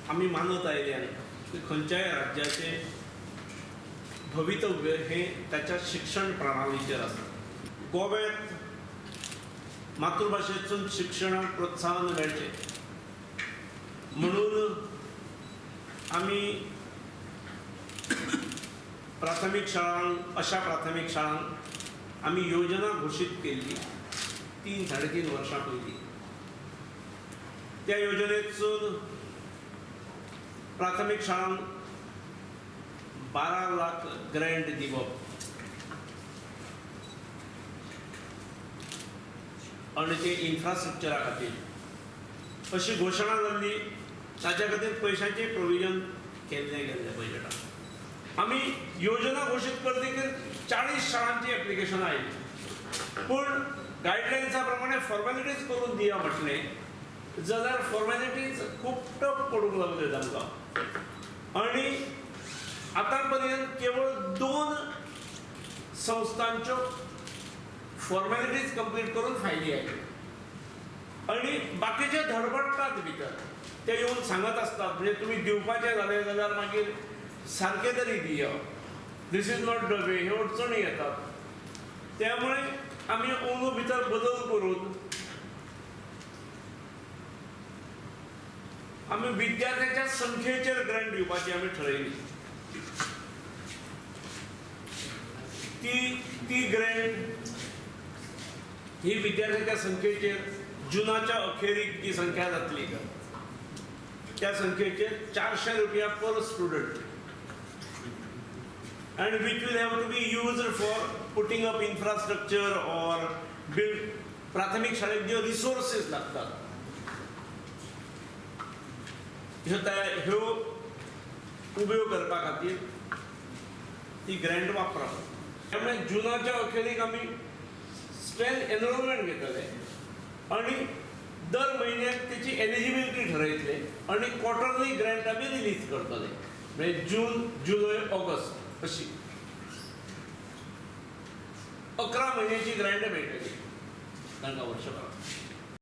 आमी मानत आयल्यान की खंयच्याय राज्याचें भवितव्य हें ताच्या शिक्षण प्रणालीचेर आसा. गोव्यात मातृभाशेतून शिक्षणाक प्रोत्साहन मेळचें म्हणून आमी प्राथमीक शाळांक, अशा प्राथमीक शाळांक आमी योजना घोशीत केल्ली 3 साडे 3 वर्सां पयलीं. त्या योजनेतसून प्राथमीक शाळांक 12 लाख ग्रँट दिवप आनी ते इन्फ्रास्ट्रक्चरा खातीर अशी घोशणा जाल्ली. ताच्या खातीर पयशांचें प्रोविजन केल्लें गेल्लें बजेटात. आमी योजना घोशीत करतकीर 40 शाळांची एप्लिकेशन आयली, पूण गायडलायन्सा प्रमाणे फॉर्मेलिटीज करून दिया म्हटलें जाल्यार फॉर्मेलिटीज खूब टफ पडूंक लागल्यो तांकां. आनी आतां पर्यंत केवळ 2 संस्थांच्यो फॉर्मेलिटीज कंप्लीट करून फायली आयल्यो आनी बाकीचे धडपडटात भितर. ते येवन सांगत आसतात म्हणजे तुमी दिवपाचें जालें जाल्यार मागीर सारकें तरी दिया, this is not the way, ह्यो अडचणी येतात. त्यामुळे आमी अंदू भितर बदल करून आमी विद्यार्थ्यांच्या संख्येचेर ग्रँट दिवपाची आमी ठरयली. ती ती ग्रँट ही विद्यार्थ्यांच्या संख्येचेर जुनाच्या अखेरीक जी संख्या जातली त्या संख्येचेर 400 रुपया per student and which will have to be used for putting up infrastructure or build. प्राथमिक शाळेत ज्यो रिसोर्सेस लागतात ह्यो ह्यो उब्यो करपा खातीर ती ग्रँट वापरप. त्यामुळे जुनाच्या अखेरीक आमी स्ट्रेंथ एनरोलमेंट घेतले आनी दर म्हयन्याक तेची एलिजिबिलिटी ठरयतले आनी क्वॉर्टरली ग्रँट आमी रिलीज करतले, म्हणजे जून, जुलय, ऑगस्ट अशी 11 म्हयन्याची ग्रँट मेळटली तांकां वर्सभराक.